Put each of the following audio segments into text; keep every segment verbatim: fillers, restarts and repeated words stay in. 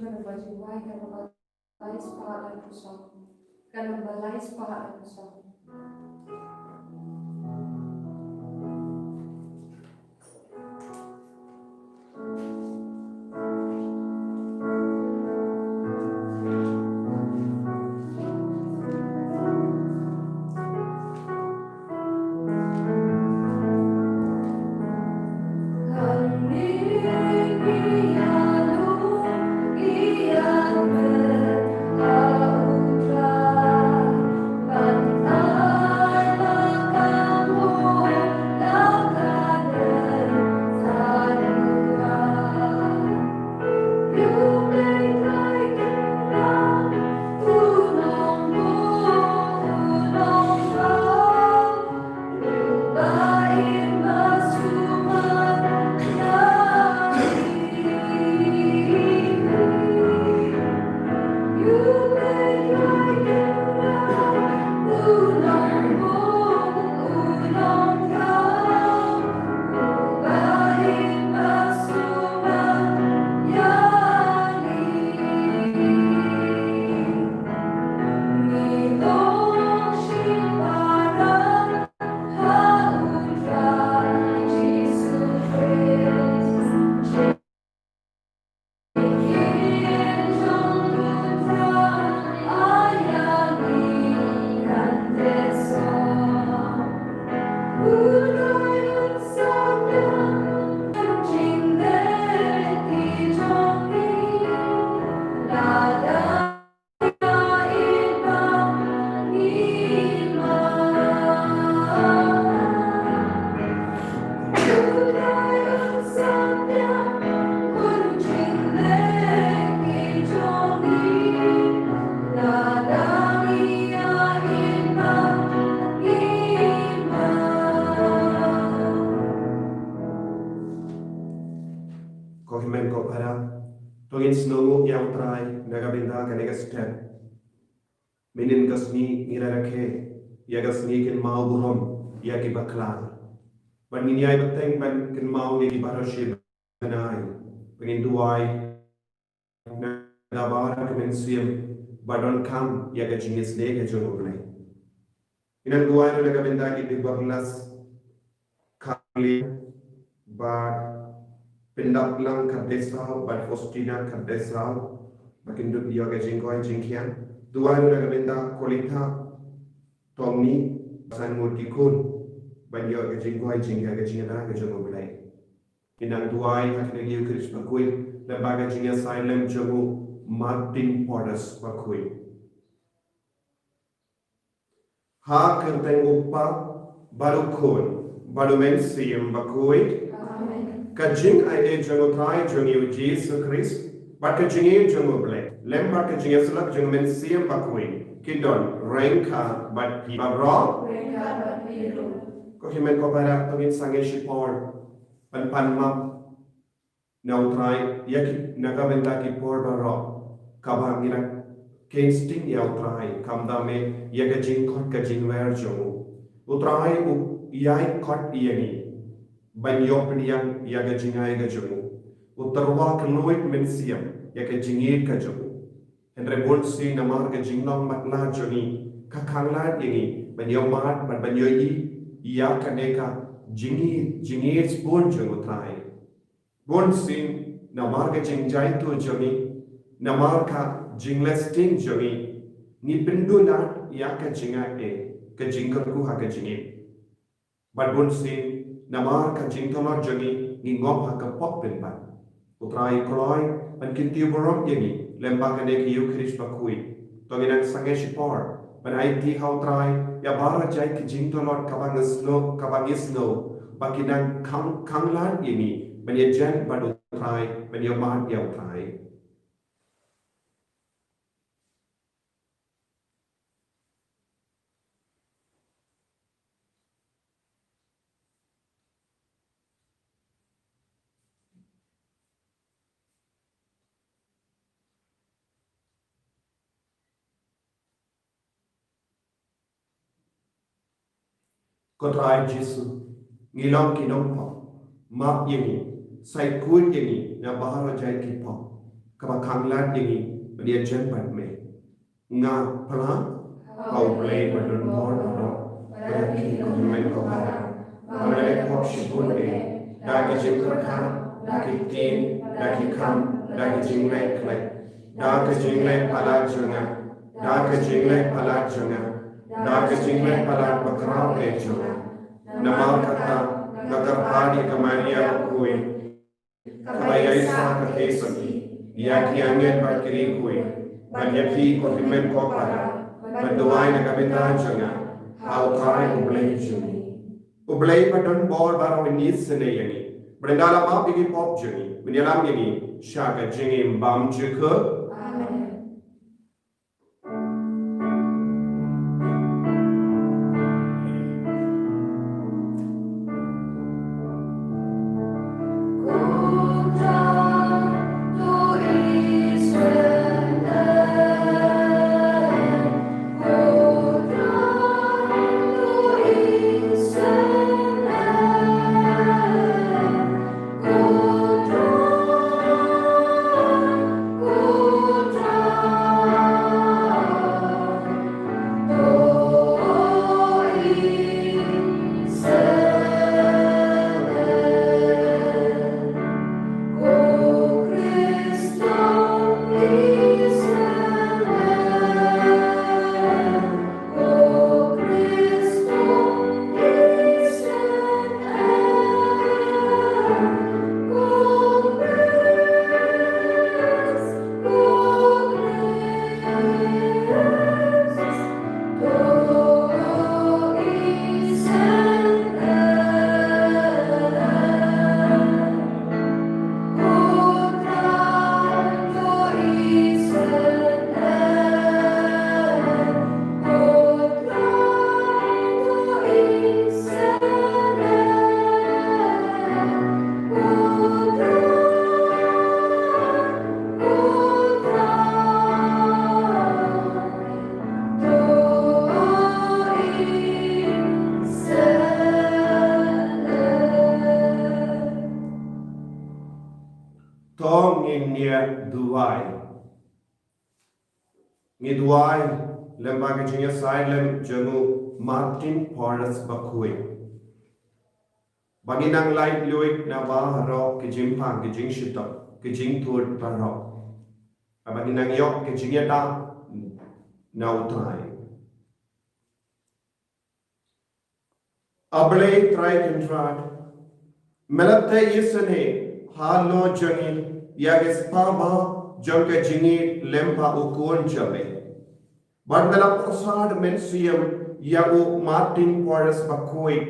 Ka namba lai spah laiphew saw. Ka namba lai spah laiphew saw. Ko hynmen ko para, to ngin sngewnguh ïa U Trai na ka bynta kane ka step. Mynnin ka sngi ngi la rakhe ïa ka sngi kynmaw burom ïa ki bakla. Bad ngin ïai bteng ban kynmaw ïa ki baroh shi bnai. Ba ngin duwai na ka dabar ka mynsiem ba donkam ïa ka jingisynei ka jong U Blei. Ngi nang duwai ruh na ka bynta ki Deborlas Kali, bad Pyndaplang Khatdei Saw, bad Faustina Khatdei Saw, ba kin dup ïa ka jingkoit jingkhiah. Duwai ruh na ka bynta Kolitha Tongni, ba san ngut ki khun, ban ïa ka jingkoit jingkhiah, ka jingïada ka jong U Blei. Ngi nang duwai ha kine ki Ïew Khrist bakhuid lyngba ka jingïasaid lem jong u Martin Porras bakhuid. Ha ka kyrteng U Kpa bad U Khun bad U Mynsiem bakhuid. Amen. Ka jingaiei jong U Trai jong ngi U Jisu Khrist bad ka jingïeit jong U Blei lem bad ka jingïasyllok jong U Mynsiem bakhuid ki don ryngkat bad phi baroh. Ryngkat bad phi ruh. Ko hynmen ko para, to ngin sangeh shipor ban pan map na U Trai ïa ki, na ka bynta ki por baroh kaba ngi la khein sting ïa U Trai, khamtam eh ïa ka jingkhot ka jingwer jong u. U Trai u ïai khot ïa ngi ban ïoh pynïeng ïa ka jingai ka jong u. U tyrwa kylluid mynsiem ïa ka jingïeit ka jong u. Hynrei bun sien namar ka jinglong matlah jong ngi ka khanglad ïa ngi ban ïohmad bad ban ïohi ïa kane ka jingïeit, jingïeit sbun jong U Trai. Bun sien namar ka jingjaituh jong ngi, namar ka jingleh sting jong ngi, ngi pynduh lad ïa ka jingaiei, ka jingkyrkhu ha ka jingïeit. Bad bun sien namar ka jingtlot jong ngi, ngi ngop ha ka pop pynban. U Trai u kloi ban kyntiew burom ïa ngi lyngba kane ka Ïew Khrist bakhuid. To ngin nang sangeh shipor ban aiti ha U Trai ïa baroh jait ki jingtlot kaba ngi sngew, kaba ngi sngew ba ki nang khang, khanglad ïa ngi ban ïajan bad U Trai, ban ïohmad ïa U Trai. Ko Trai Jisu, ngi long ki nongpop, map ïa ngi, sa khuid ïa ngi na baroh jait ki pop. kaba khanglad ïa ngi ban ïajan bad me. Nga phla ha U Blei badonbor baroh, bad ha ki kynhun ko para, ba nga la pop shibun eh, da ka jingpyrkhat, da ki ktien, da ki kam, da ka jingleh khleh, da ka jingleh palat jong nga, da ka jingleh palat jong nga, da ka jingleh palat bakhraw eh jong nga. Namar kata nga kyrpad ïa ka Maria bakhuid, kaba ïaishah kyrteng shisha ïa ki angel bad ki riewkhuid, bad ïa phi ko hynmen ko para, ban duwai na ka bynta jong nga ha U Trai U Blei jong ngi. U Blei badonbor baroh un isynei ïa ngi, bad un da la map ïa ki pop jong ngi, un ïalam ïa ngi sha ka jingim bymjukut. Amen. To ngin ïa duwai. Ngi duwai lem bad ka jingïasaid lem jong u Martin Porres bakhuid, ba ngin nang laitluid na baroh ki jingpang, ki jingshitom, ki jingthut baroh, ba ngin nang ïoh ki jingïada na U Trai. A Blei Trai Kynrad, me la teh isynei halor jong ngi ïa ki spah bah jong ka jingïeit lem bad u Khun jong me. Bad me la pyrsad mynsiem ïa u Martin Porres bakhuid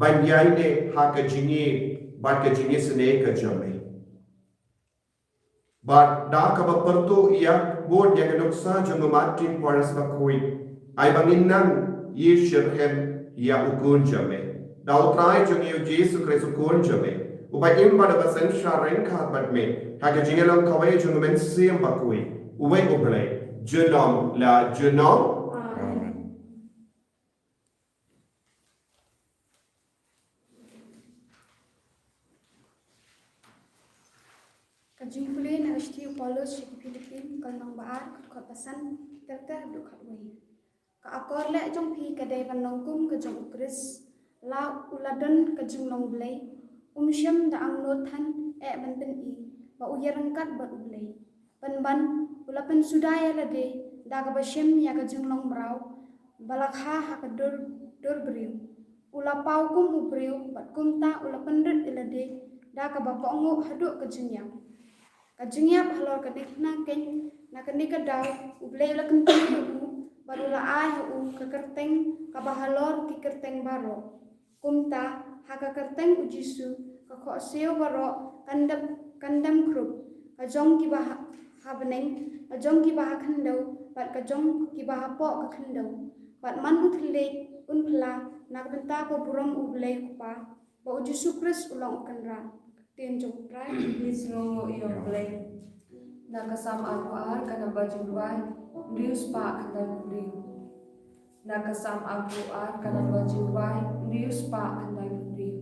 ban ïaineh ha ka jingïeit bad ka jingisynei ka jong me. Bad da kaba pyrtuh ïa bud ïa ka nuksa jong u Martin Porres bakhuid, ai ba ngin nang ïasyrhem ïa u Khun jong me. Da U Trai jong ngi U Jisu Khrist U Khun jong me, uba im bad uba synshar ryngkat bad me ha ka jingïalong kawei jong u Mynsiem Bakhuid, uwei U Blei, junom la junom. Amen. Ka jingpule na ka shithi u Paulus sha ki Philippine, ka lynnong ba ar, ka dkhot ba san, ter ter haduh khatwei. Ka akor leh jong phi ka dei ban long kum ka jong u Khrist, la u la don ka jinglong Blei, um shym da angnud than eh ban pyni ba u ïaryngkat bad u Blei. Pynban, u la pynsuda ïa lade da kaba shim ïa ka jinglong mraw ba la kha ha ka dur, dur briew. U la paw kum u briew, bad kumta u la pynrit ïa lade da kaba kohnguh haduh ka jingïap. Ka jingïap halor kane ka kyrteng, na kane ka daw U Blei u la kyntiew ïa u, bad u la ai ha u ka kyrteng kaba halor ki kyrteng baroh. Kumta, ha ka kyrteng U Jisu, ka khohsiew baroh kan dep, kan dem khrup, ka jong kiba ha, ha bneng, ka jong kiba ha khyndew, bad ka jong kiba hapoh ka khyndew. Bad man u thylliej un phla na ka bynta ka burom U Blei U Kpa, bad U Jisu Khrist u long u Kynrad. Ktien jong U Trai. Ngi sngewnguh ïa U Blei. Na ka Salm arphew ar, ka namba jingduwai hynriew spah khyndai phew hynriew. Na ka Salm arphew ar, ka namba jingduwai hynriew spah khyndai phew hynriew.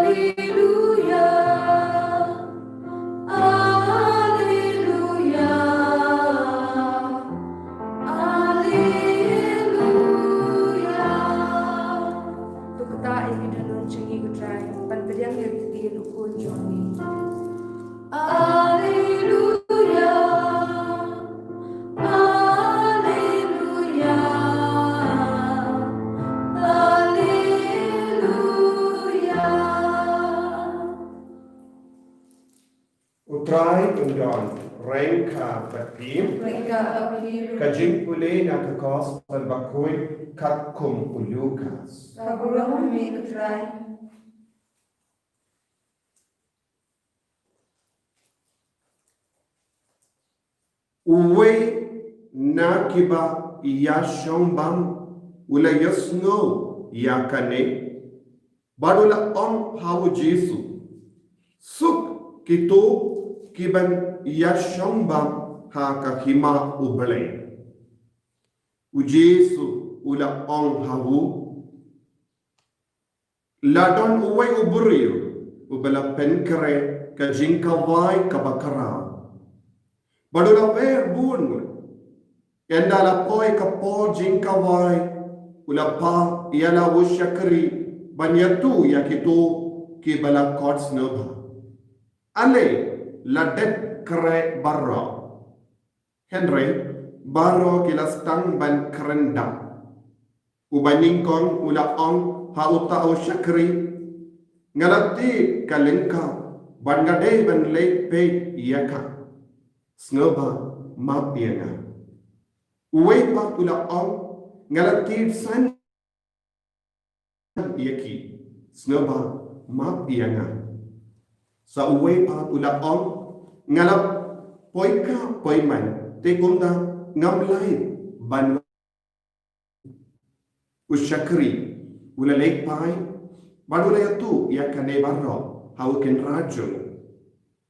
Alleluia, Alleluia, Alleluia. To ktah ïa ki dohnud jong ngi, ko Trai, ban pdiang ïa ka ktien u Khun jong ngi. Alleluia, Alleluia, Alleluia. U Trai un don ryngkat bad phi. Ryngkat bad phi. Ka jingpule na ka Gospel bakhuid katkum u Lukas. Ka burom ïa me, ko Trai. Uwei na kiba ïashong bam u la ïohsngew ïa kane, bad u la ong ha u Jisu, "Suk kito kiban ïashong bam ha ka hima U Blei." U Jisu u la ong ha u, "La don uwei u briew uba la pynkhreh ka jingkawai kaba khraw, bad u la wer bun ngut. Ynda la poi ka por jingkawai, u la phah ïa la u shakri ban ïathuh ïa kito kiba la khot sngewbha. Ale la dep khreh baroh. Hynrei baroh ki la sdang ban kren da." Uba nyngkong u la ong ha uta u shakri, "Nga la tied ka lyngkha, bad nga dei ban leit peit ïa ka. Sngewbha map ïa nga." Uwei pat u la ong, "Nga la tied san ïa ki. Sngewbha map ïa nga." Sa uwei pat u la ong, "Nga la poi ka poi man, te kumta ngam lah ban." U shakri u la leit phai bad u la ïathuh ïa kane baroh ha u kynrad jong u.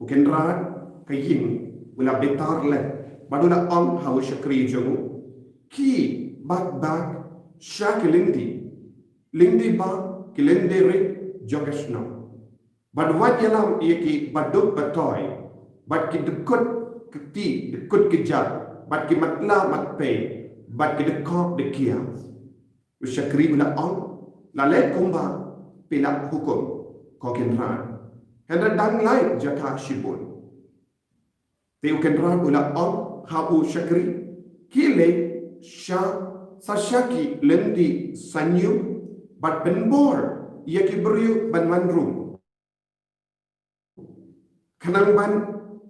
U kynrad ka ïing u la bitar leh bad u la ong ha u shakri jong u, "Khie bak bak sha ki lynti, lynti bah, ki lynti rit jong ka shnong, bad wat ïalam ïa ki baduk batoi, bad ki dkut kti dkut kjat, bad ki matlah matpei, bad ki dkhot dkhia." U shakri u la ong, "La leh kumba phi la hukum, ko kynrad. Hynrei dang lait jaka shibun." Te u kynrad u la ong ha u shakri, "Khie leit sha, sa sha ki lynti saiñiew, bad pynbor ïa ki briew ban wan rung, khnang ban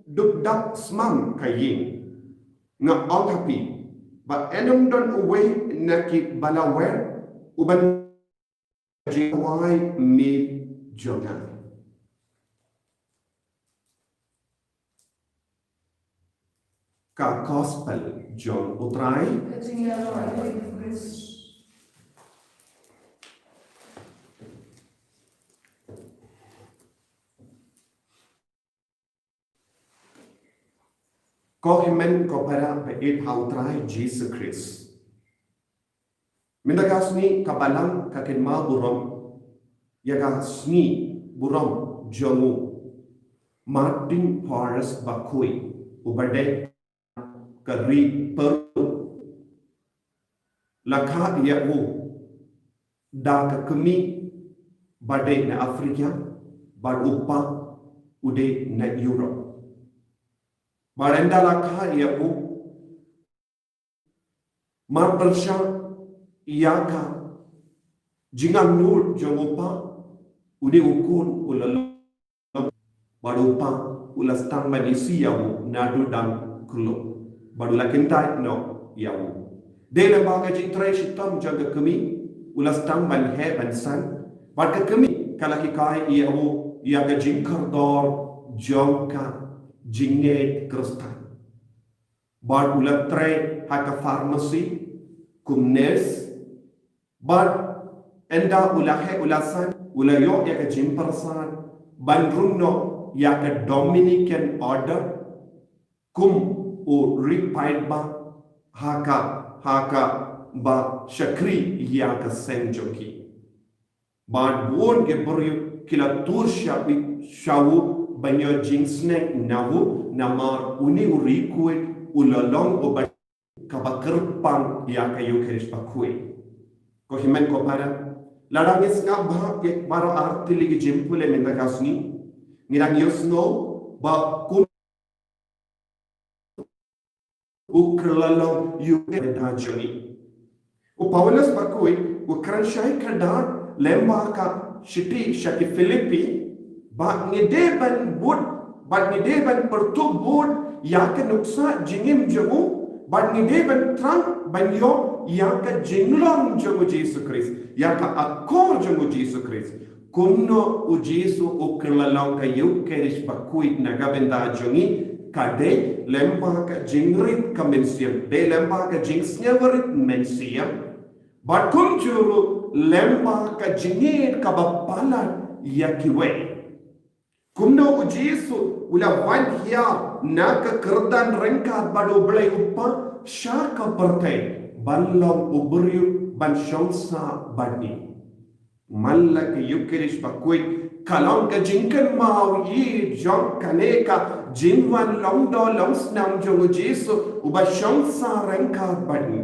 dup dap smam ka ïing. Nga ong ha phi ba ym don uwei na kiba la wer uban jingkawai miet jong nga." Ka Gospel jong U Trai. Ko hynmen ko para ba ïeit ha U Trai Jisu Khrist. Mynta ka sngi ka Balang ka kynmaw burom ïa ka sngi burom jong u Martin Porras Bakhuid, uba dei ka ri Peru. La kha ïa u da ka kmie ba dei na Afrika, bad u pa u dei na Europe. Bad ynda la kha ïa u, Mar pyrshah ïa ka jingangnud jong u pa, u dei u khun u la long, bad u pa u la sdang ban isih ïa u naduh dang khlur, bad u la kyntait noh ïa u. Dei lyngba ka jingtrei shitom jong ka kmie u la sdang ban heh ban san, bad ka kmie ka la hikai ïa u ïa ka jingkordor jong ka jingngeit Khristan. Bad u la trei ha ka pharmacy kum nurse, bad ynda u la heh u la san, u la ïoh ïa ka jingpyrsad ban rung noh ïa ka Dominican Order kum u riewpaidbah ha ka, ha kaba shakri ïa ka seng jong ki. Bad bun ki briew ki la tur sha u, sha u ban ïoh jingsneng na u, namar une u riewkhuid u la long uba kaba kyrpang ïa ka Ïukharist bakhuid. Ko hynmen ko para, lada ngi sngap bha ïa baroh ar tylli ki jingpule mynta ka sngi, ngi dang ïohsngew ba kum u kylla long ïa ka bynta jong ngi. U Paulus bakhuid u kren shai kyrdan lyngba ka shithi sha ki Philippi, ba ngi dei ban bud, bad ngi dei ban pyrtuh bud ïa ka nuksa jingim jong u, bad ngi dei ban thrang ban ïoh ïa ka jinglong jong u Jisu Khrist, ïa ka akor jong u Jisu Khrist. Kumno u Jisu u kylla long ka Ïukharist bakhuid na ka bynta jong ngi? Ka dei lyngba ka jingrit ka mynsiem, dei lyngba ka jingsngewrit mynsiem, bad kumjuh ruh lyngba ka jingïeit kaba palat ïa kiwei. Kumno u Jisu u la wan hiar na ka kyrdan ryngkat bad u Blei u Kpa sha ka pyrthei ban long u briew ban shong sah bad ngi. Man la ka Ïukharist bakhuid ka long ka jingkynmaw ïa jong kane ka jingwan long doh long snam jong u Jisu uba shong sah ryngkat bad ngi.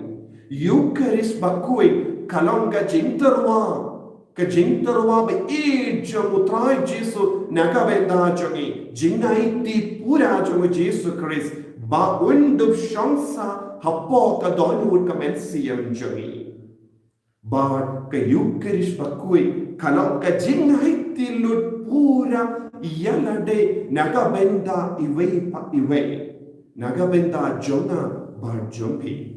Ïukharist bakhuid ka long ka jingtyrwa, ka jingtyrwa ba ïeit jong u Trai Jisu na ka bynta jong ngi, jingaiti pura jong u Jisu Khrist ba un dup shong sah hapoh ka dohnud ka mynsiem jong ngi. Bad ka Ïukharist bakhuid ka long ka jingaiti lut pura ïa lade na ka bynta iwei pa iwei, na ka bynta jong nga bad jong phi.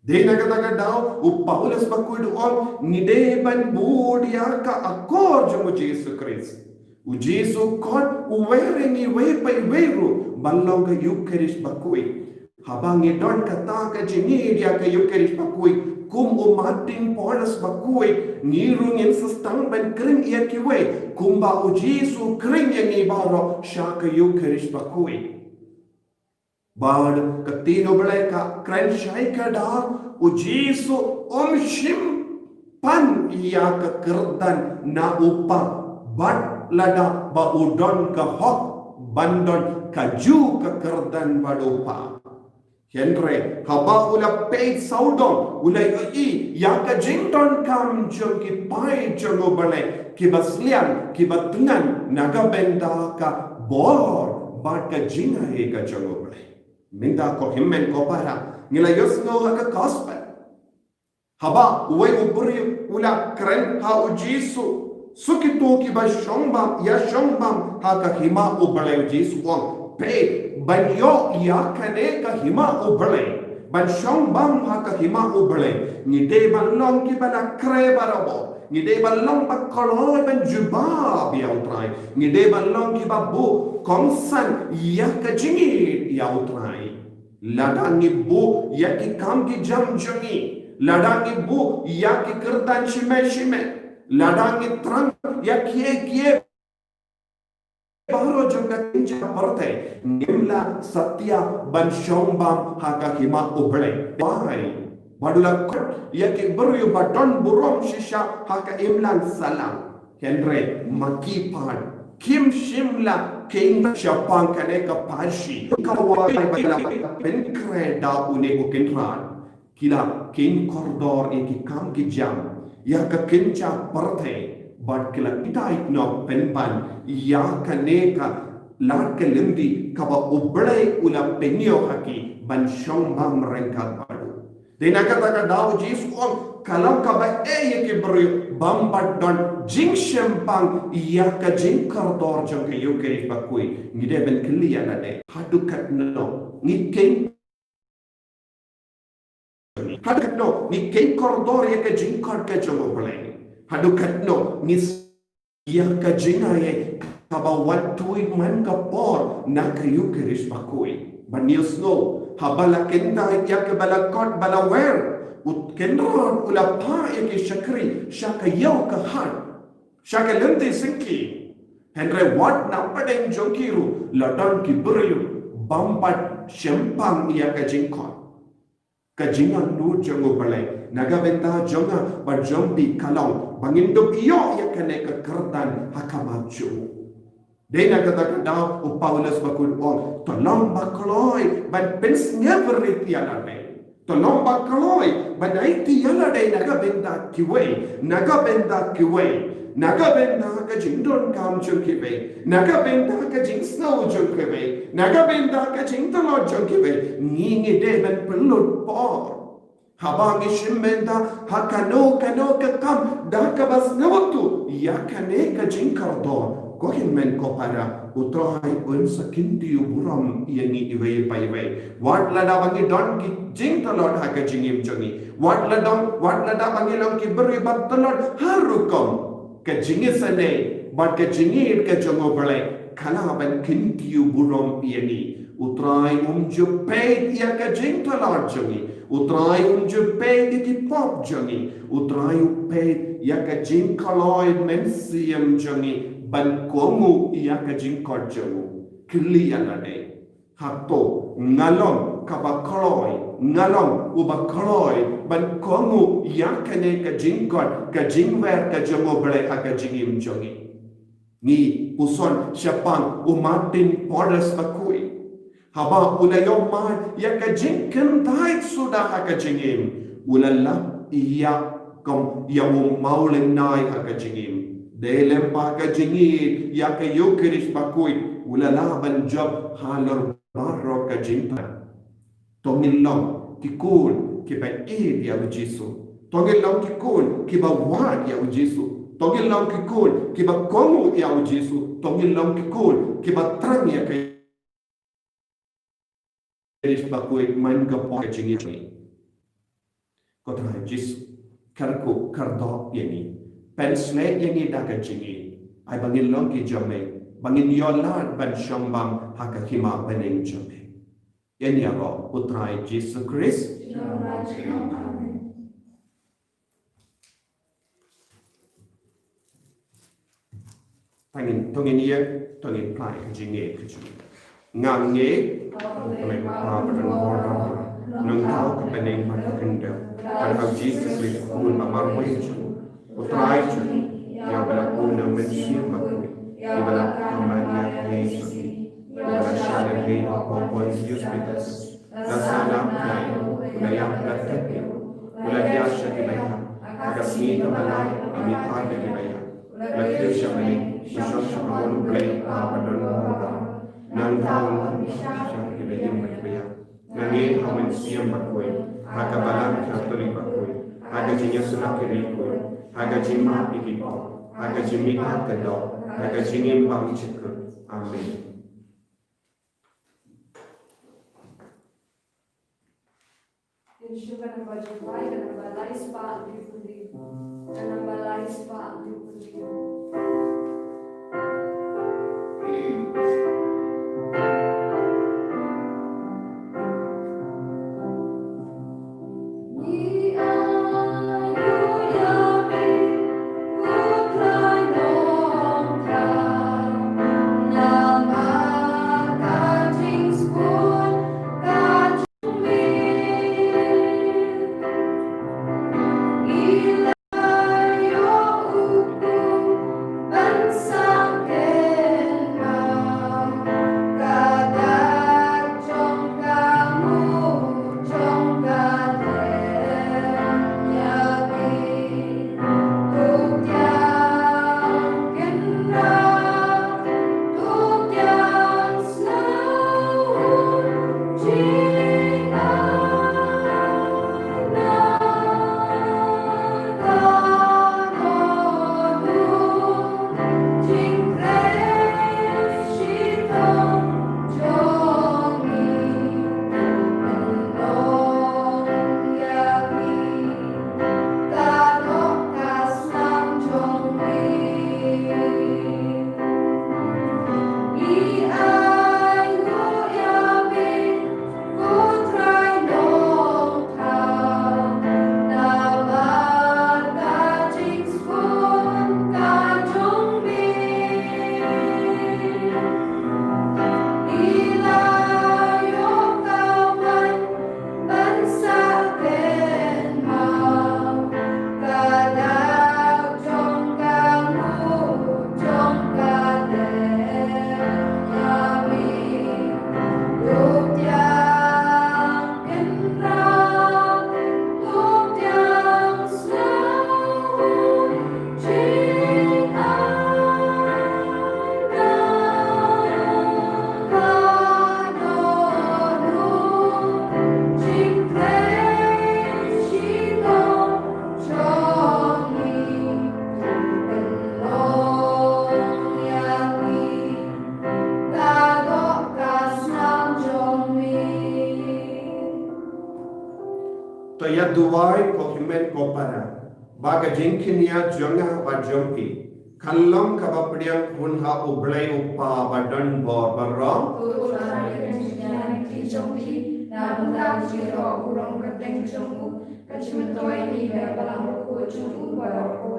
Dei na kata ka daw u Paulus bakhuid u ong ngi dei ban bud ïa ka akor jong u Jisu Khrist. U Jisu u khot uwei re ngi iwei pa iwei ruh ban long ka Ïukharist bakhuid. Haba ngi don kata ka jingïeit ïa ka Ïukharist bakhuid, kum u Martin Porres bakhuid, ngi ruh ngin sa sdang ban khring ïa kiwei kumba u Jisu u khring ïa ngi baroh sha ka Ïukharist bakhuid. Bad ka ktien u Blei ka kren shai kyrdan, u Jisu um shim pan ïa ka kyrdan na u Kpa bad lada ba u don ka hok ban don kajuh ka kyrdan bad u Kpa. Hynrei haba u la peit sawdong u la ïohi ïa ka jingdonkam jong ki paid jong u Blei kiba sliang kiba thngan na ka bynta ka bor bad ka jingaiei ka jong u Blei. Mynta ko hynmen ko para, ngi la ïohsngew ha ka gospel. Haba uwei u briew u la kren ha u Jisu, suki to kiba shong bam, ïa shong bam ha ka hima u Blei, u Jisu u ong, peit, ban ïoh ïa kane ka hima u Blei, ban shong bam ha ka hima u Blei, ngi dei ban long kiba la khreh barabor. Ngi dei ban long ba kloi ban jubab ïa u Trai. Ngi dei ban long kiba buh kongsan ïa ka jingïeit ïa u Trai. Lada ngi buh ïa ki kam ki jam jong ngi, lada ngi buh ïa ki kyrdan shimei shimei, lada ngi thrang ïa kiei kiei baroh jong ka kynja pyrthei, ngim lah satia ban shong bam ha ka hima u Blei. Why? Bad u la khot ïa ki briew ba don burom shisha ha ka imlang sahlang. Hynrei ma ki pat kim shym la kheiñ shaphang kane ka parshi. Ka wai ba la pynkhreh da une u kynrad. Ki la kheiñ kordor ïa ki kam ki jam ïa ka kynja pyrthei bad ki la kyntait noh pynban ïa kane ka lad ka lynti kaba u Blei u la pynïoh ha ki ban shong bam ryngkat bad u. Dei na kata ka daw Jisu u ong, ka long kaba eh ïa ki briew ba ym pat don jingshemphang ïa ka jingkordor jong ka Ïukharist bakhuid. Ngi dei ban kylli ïa lade, haduh katno ngi kheiñ, haduh katno ngi kheiñ kordor ïa ka jingkhot ka jong U Blei? Haduh katno ngi ïa ka jingai kaba wat tuid man ka por na ka Ïukharist bakhuid? Ban ïohsngew, haba la kyntait ïa kaba la khot ba la wer, U Kynrad u la phah ïa ki shakri sha ka ïew ka hat, sha ka lynti syngki. Hynrei wat na pdeng jong ki ruh la don ki briew ba ym pat shemphang ïa ka jingkhot. Ka jingangnud jong U Blei na ka bynta jong nga bad jong phi ka long ba ngin dup ïoh ïa kane ka kyrdan ha khmat jong u. Dei na kata ka daw u Paulus bakhuid u ong, to long ba kloi ban pynsngewrit ïa lade. To long ba kloi ban aiti ïa lade na ka bynta kiwei, na ka bynta kiwei, na ka bynta ka jingdonkam jong kiwei, na ka bynta ka jingsngew jong kiwei, na ka bynta ka jingtlot jong kiwei. Ngi, ngi dei ban pynlut por. Haba ngi shim bynta ha kano kano ka kam da kaba sngewthuh ïa kane ka jingkordor, ko hynmen ko para, U Trai un sa kyntiew burom ïa ngi iwei pa iwei. Wat lada ba ngi don ki jingtlot ha ka jingim jong ngi, wat lada, wat lada ba ngi long ki briew ba tlot ha rukom, ka jingisynei bad ka jingïeit ka jong U Blei ka lah ban kyntiew burom ïa ngi. U Trai um ju peit ïa ka jingtlot jong ngi. U Trai um ju peit ïa ki pop jong ngi. U Trai u peit ïa ka jingkloi mynsiem jong ngi ban kohnguh ïa ka jingkhot jong u. Kylli ïa lade, hato nga long kaba kloi, nga long uba kloi ban kohnguh ïa kane ka jingkhot, ka jingwer ka jong U Blei ha ka jingim jong ngi? Ngi puson shaphang u Martin Porres bakhuid. Haba u la ïoh mad ïa ka jingkyntait suda ha ka jingim, u la lap ïa kum ïa u mawlynnai ha ka jingim. Dei lem bad ka jingïeit ïa ka Ïukharist bakhuid, u la lah ban jop halor baroh ka jingthrang. To ngin long ki khun kiba ïeit ïa U Jisu. To ngin long ki khun kiba wad ïa U Jisu. To ngin long ki khun kiba kohnguh ïa U Jisu. To ngin long ki khun kiba thrang ïa ka Ïukharist bakhuid man ka por ka jingïeit. Ko Trai Jisu, kyrkhu kyrdoh ïa ngi. Pynshlei ïa ngi da ka jingïeit. Ai ba ngin long ki jong me, ba ngin ïoh lad ban shong bam ha ka hima bneng jong me. Ïa ngi ïaroh U Trai Jisu Khrist. Amen. To ngin, to ngin ïa, to ngin phai ka jingïeit ka jong ngi. Nga ngeit ha U Blei U Kpa badonbor baroh, nongthaw ka bneng bad ka khyndew, bad ha U Jisu Khrist U Khun ba marwei jong U Trai jong ngi, ïa uba la pun da U Mynsiem Bakhuid, ïa uba la kmen ïa ka Ïesu, ïa uba la shah lehnoh ha u Pontius Pilatus, la sah na u kynthei, u la ïap, u la tep, u la thiah sha ki ba ïap, ha ka sngi kaba lai u la mih pat da ki ba ïap, u la kiew sha bneng, u shong sha kawon U Blei U Kpa badonbor baroh. Nangta un wan ban bishar ïa ki ba im bad ki ba ïap. Nga ngeit ha U Mynsiem Bakhuid, ha ka Balang Katholik bakhuid, ha ka jingïasyllok ïa ki riewkhuid, ha ka jingmap ïa ki pop, ha ka jingmihpat ka doh, ha ka jingim bymjukut. Amen. Ngin shim ka namba jong u Blei, ka namba lai spah hynriew phew hynriew. Ka namba lai spah hynriew phew hynriew. To ïa duwai ko hynmen ko para, ba ka jingkñia jong nga bad jong phi kan long kaba pdiang khun ha U Blei U Kpa ba don bor baroh. To ïa ka jingkñia jong phi na bynta u jingïaroh u rong kyrteng jong u, ka jingmyntoi ïa ka balang ruh jong u baroh.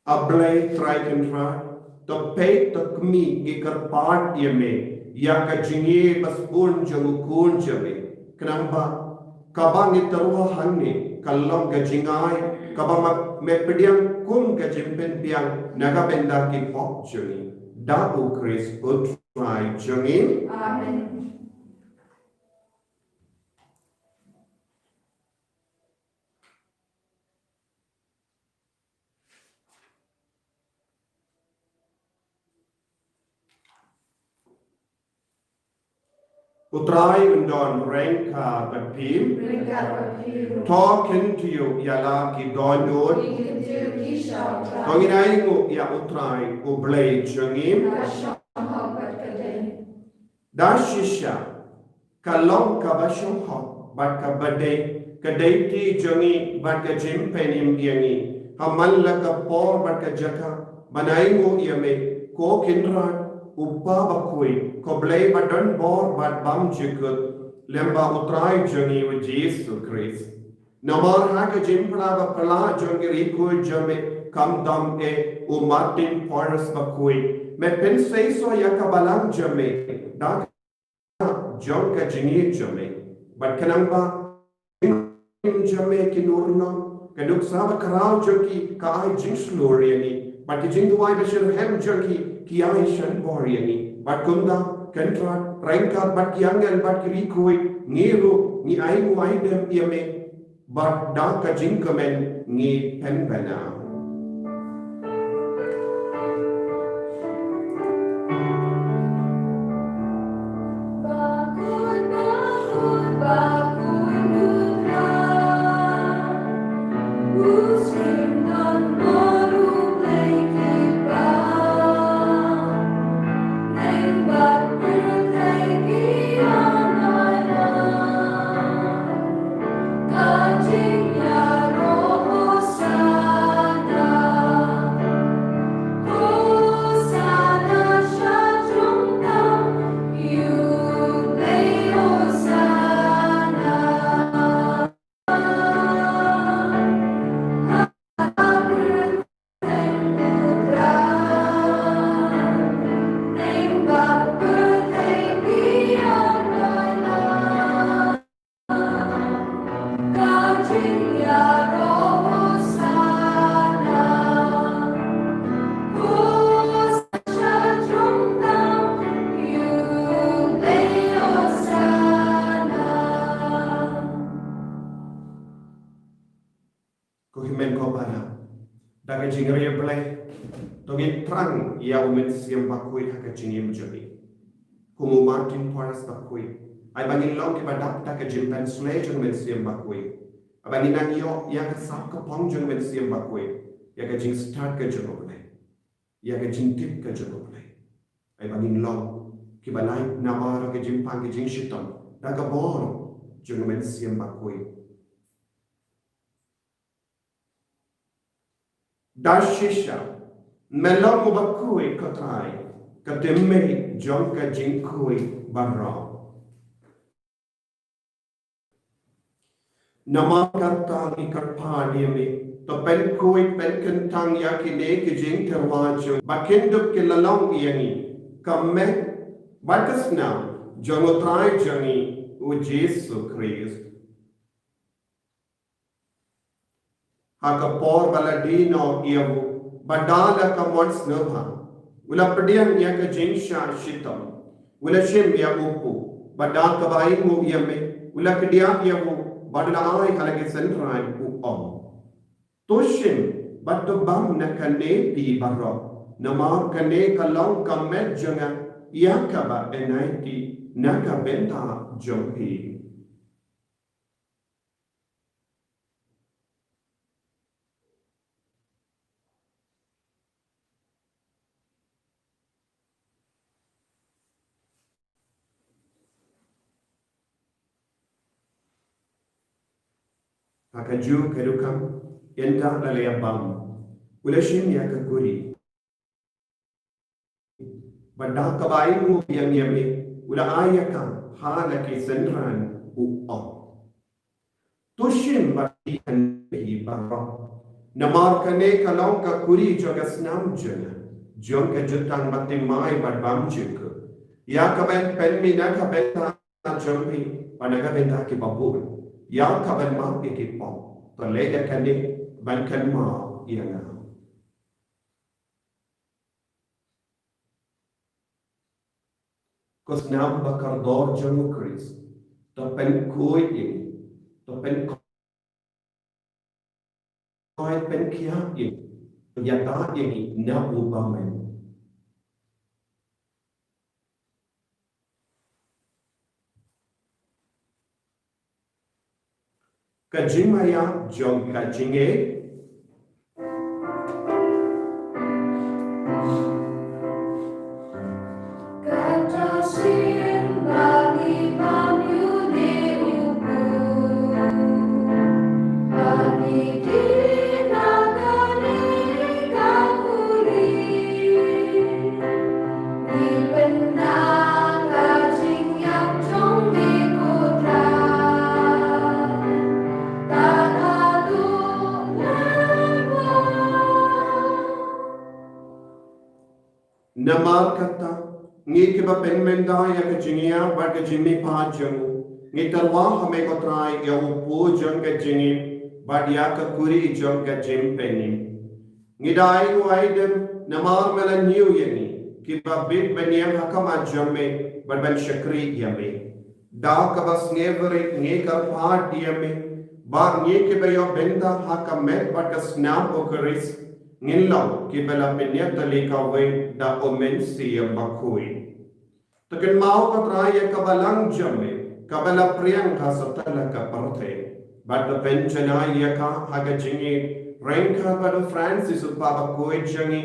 A Blei Trai Kynrad, to peit to kmie ngi kyrpad ïa me ïa ka jingïeit ba sbun jong u Khun jong me. Khnang ba kaba ngi tyrwa hangne kan long ka jingai kaba ma-, me pdiang kum ka jingpynbiang na ka bynta ki pop jong ngi. Da U Khrist U Trai jong ngi. Amen. U Trai un don ryngkat bad phi. Ryngkat bad phi ruh. To khyndiat ïa la ki dohnud. Ki khyndiat ki sha U Trai. To ngin ainguh ïa U Trai U Blei jong ngi. Ka shong hok bad ka dei. Da shisha ka long kaba shong hok bad kaba dei ka dei ti jong ngi bad ka jingpynim ïa ngi. Ha man la ka por bad ka jaka ban ainguh ïa me, ko Kynrad, U Kpa bakhuid, ko Blei ba don bor bad bymjukut, lem bad U Trai jong ngi U Jisu Khrist. Namar ha ka jingpynbna ba phylla jong ki riewkhuid jong me, kam dam eh, u Martin Porras bakhuid, me pynseisoh ïa ka balang jong me da jong ka jingïeit jong me. Bad khnang ba jong me kin urlong, ka nuksa ba khraw jong ki ka ai jingshlur ïa ngi, bad ki jingduwai ba shitrhem jong ki ki ai shanbor ïa ngi. Bad kumta, Kynrad, ryngkat bad ki angel bad ki riewkhuid, ngi ruh ngi ainguh aidem ïa me. Bad da ka jingkmen ngi pynbna. Ko hynmen ko para, da ka jingriewblei, to ngin thrang ïa U Mynsiem Bakhuid ha ka jingim jong ngi. Kum u Martin Porras bakhuid, ai ba ngin long kiba dap da ka jingpynshlei jong U Mynsiem Bakhuid. Ai ba ngin nang ïoh ïa ka sap ka phong jong U Mynsiem Bakhuid, ïa ka jingstad ka jong U Blei, ïa ka jingtip ka jong U Blei. Ai ba ngin long kiba lait namar ka jingpang ka jingshitom da ka bor jong U Mynsiem Bakhuid. Da shisha me long uba khuid, ko Trai, ka tymmen jong ka jingkhuid baroh. Namar kata ngi kyrpad ïa me, to pynkhuid pynkyntang ïa kine ki jingtyrwa jong ngi ba kin dup ki la long ïa ngi ka met bad ka snam jong U Trai jong ngi U Jisu Khrist. Ha ka por ba la die noh ïa u, bad da la ka mon sngewbha u la pdiang ïa ka jingshah shitom, u la shim ïa u kpu, bad da kaba ainguh ïa me u la kdiah ïa u, bad u la ai ha la ki synran, u ong: To shim bad to bam na kane phi baroh, namar kane ka long ka met jong nga ïa kaba yn aiti na ka bynta jong phi. Ha kajuh ka rukom, ynda la leh bam, u la shim ïa ka kuri. Bad da kaba ainguh biang ïa me, u la ai ïa ka ha la ki synran, u ong: To shim bad ïa kane baroh. Namar kane ka long ka kuri jong ka snam jong nga, jong ka jutang bathymmai bad bymjukut, ïa kaban pynmih na ka bynta jong phi bad na ka bynta kiba bun, ïa kaban map ïa ki pop. To leh ïa kane ban kynmaw ïa nga. Ko snam bakordor jong u Khrist, to pynkhuid ïa ngi, to pynkhuid, pynkhiah ïa ngi, to ïada ïa ngi na u bymman. Ka jingmaïa jong ka jingngeit. Kata sien ba ngi pynïoh ne u Blei, ba ngi dih na kane ka kuri. Ngi pynda ka jingïap jong ngi, ko Trai, bad haduh nangwei. Namar kata, ngi kiba pynmynda ïa ka jingïap bad ka jingmihpat jong u, ngi tyrwa ha me ko Trai ïa u puoh jong ka jingim bad ïa ka kuri jong ka jingpynim. Ngi da ai nguh ai dem namar me la ñiew ïa ngi kiba bit ban ïeng ha khmat jong me bad ban shakri ïa me. Da kaba sngewrit ngi kyrpad ïa me ba ngi kiba ïoh bynta ha ka met bad ka snam u Khrist ngin long kiba la pynïap tylli kawei da u Mynsiem Bakhuid. To kynmaw ko Trai ïa ka balang jong me kaba la phriang ha satlak ka pyrthei, bad to pynjanai ïa ka ha ka jingïaryngkat bad u Francis u Kpa Bakhuid jong ngi,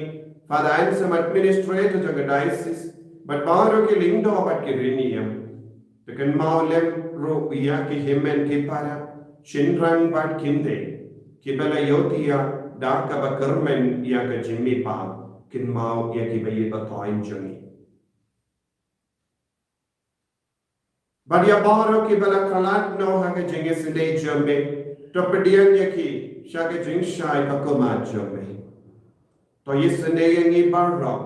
Father Anselm, administrator jong ka diocese, bad baroh ki lyngdoh bad ki riewniam. To kynmaw lem ruh ïa ki hynmen ki para, shynrang bad khyndiat, kiba la ïohthiah da kaba kyrmen ïa ka jingmihpat, kynmaw ïa kiba ïeit ba thoiñ jong ngi. Bad ïa baroh kiba la khlad noh ha ka jingisynei jong me, to pdiang ïa ki sha ka jingshai ka khmat jong me. To isynei ïa ngi baroh,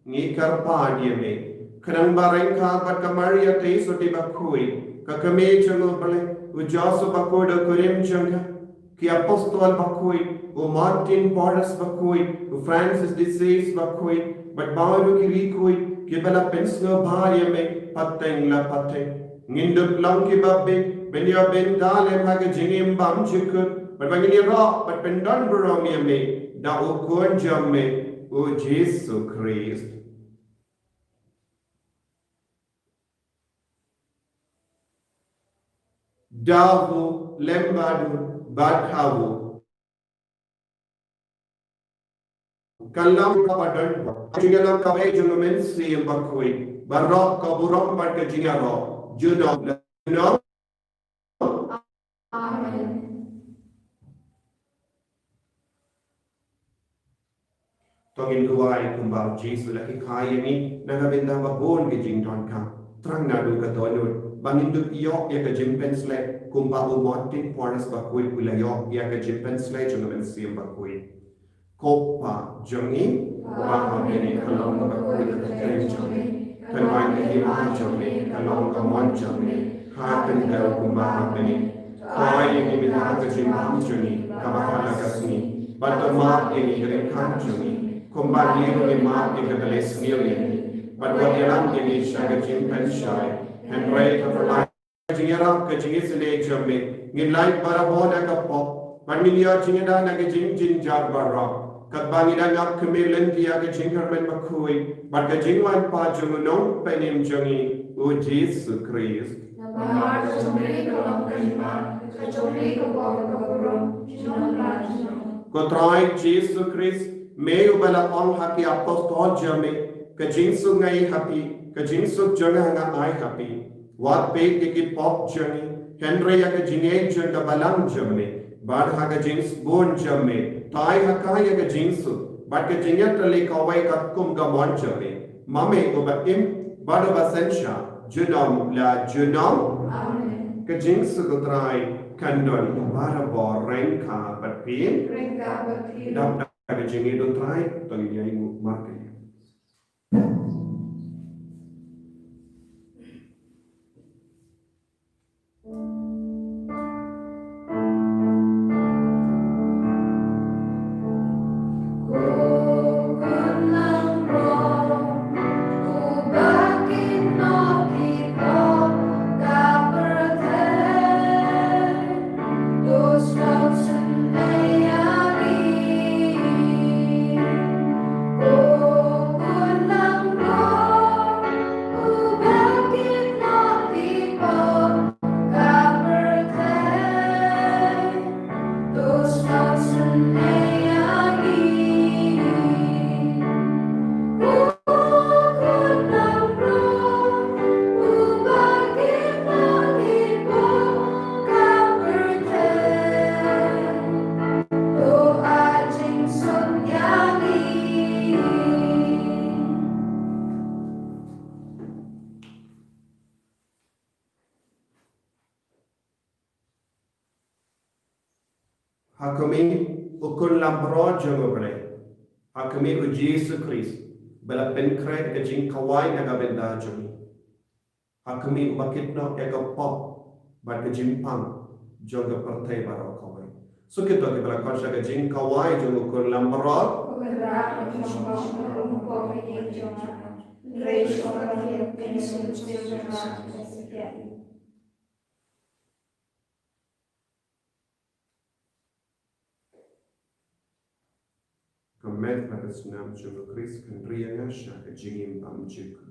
ngi kyrpad ïa me, khnang ba ryngkat bad ka Maria Theisotti Bakhuid, ka kmie jong u Blei, u Joseph Bakhuid u kurim jong ka, ki apostol bakhuid, u Martin Porres Bakhuid, u Francis de Sales Bakhuid, bad baroh ki riewkhuid kiba la pynsngewbha ïa me pateng la pateng. Ngin dup long kiba bit ban ïoh bynta lem ha ka jingim bymjukut, bad ba ngin ïaroh bad pyndonburom ïa me da u Khun jong me, u Jisu Khrist. Da u lem bad u bad ha u, ka long kaba don bor, ka jingïalam kaba ïeit jong u Mynsiem Bakhuid, baroh ka burom bad ka jingïaroh, junom la junom. Amen. To ngin duwai kumba u Jisu u la hikai ïa ngi na ka bynta ba bun ki jingdonkam. Tang naduh ka dohnud ba ngin dup ïoh ïa ka jingpynshlur kumba u Martin Porres Bakhuid u la ïoh ïa ka jingpynshlur jong u Mynsiem Bakhuid. Ko Kpa jong ngi uba ha bneng, ka long kaba khuid ka kyrteng jong me, ka long ka hima jong me, ka long ka mon jong me ha khyndew kumba ha bneng. To ai ïa ngi mynta ka jingbam jong ngi kaba ha la ka sngi, bad to map ïa ngi ki ryngkat jong ngi kumba ngi ruh ngi map ïa kiba leh sniew ïa ngi, bad wat ïalam ïa ngi sha ka jingpynshai, hynrei to pynlait ka jingïarap ka jingisynei jong me. Ngin lait barabor na ka pop, bad ngin ïoh jingïada na ka jingjynjar baroh, katba ngi dang ap khmih lynti ïa ka jingkyrmen bakhuid bad ka jingwan pat jong u Nongpynim jong ngi, u Jisu Khrist. Namar ka jong me ka long ka hima, ka jong me ka pop, ka burom, junom la junom. Ko Trai Jisu Khrist, me uba la ong ha ki apostol jong me, ka jingsuk nga ai ha phi, ka jingsuk jong nga nga ai ha phi. Wat peit ïa ki pop jong ngi, hynrei ïa ka jingïeit jong ka balang jong me bad ha ka jingsbun jong me, tai ha ka ïa ka jingsuk, bad ka jingïatylli kawei katkum ka mon jong me, ma me uba im bad uba synshar junom la junom. Amen. Ka jingsuk U Trai kan don barabor ryngkat bad phi. Ryngkat bad phi. Dap da ka jingïeit U Trai, to ngin ïa ïnguh markylliang. Ha khmih, u khun langbrot jong U Blei. Ha khmih, u Jisu Khrist, ba la pynkhreh da ka jingkawai na ka bynta jong ngi. Ha khmih, uba kit noh ïa ka pop bad ka jingpang jong ka pyrthei baroh kawei. Sngewthuh kiba la khot sha ka jingkawai jong u khun langbrot. Ka met bad ka snam jong u Khrist kan ri ïa nga sha ka jingim bymjukut.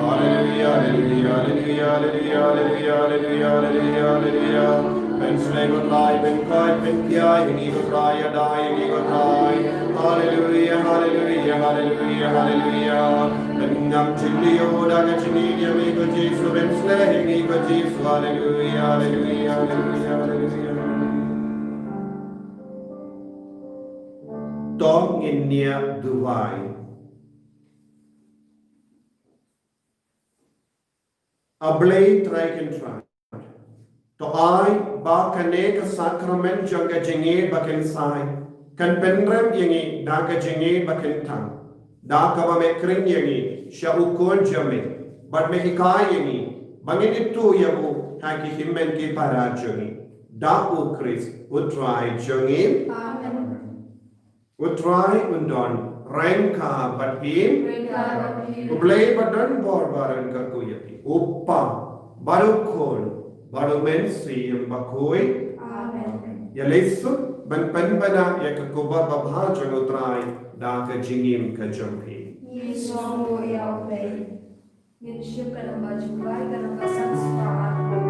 Haleluia, haleluia, haleluia. Pynsleh ko Trai, pynkoit, pynkiai ïa ngi ko Trai, ïada ïa ngi ko Trai. Haleluia, haleluia, haleluia, haleluia. Pynngam jingïoh da ka jingim ïa ngi ko Jisu, pynsleh ïa ngi ko Jisu. Haleluia, haleluia, haleluia, haleluia. To ngin ïa duwai. A Blei Trai Kynrad, to ai ba kane ka sakrament jong ka jingïeit ba kan sai kan pynrem ïa ngi da ka jingïeit ba kan tang, da kaba me kren ïa ngi sha u Khun jong me, bad me hikai ïa ngi ba ngin ïathuh ïa u ha ki hynmen ki para jong ngi, da U Khrist U Trai jong ngi. Amen. U Trai un don ryngkat bad phi. Ryngkat bad phi. U Blei ba don bor ba ryngkat u ïa phi, U Kpa bad U Khun bad U Mynsiem Bakhuid. Amen. Ïa leit suk ban pynbna ïa ka khubor babha jong U Trai da ka jingim ka jong phi. Ngi sngewbha ïa U Blei. Ngin shim ka namba jingduwai, ka namba san spah ar.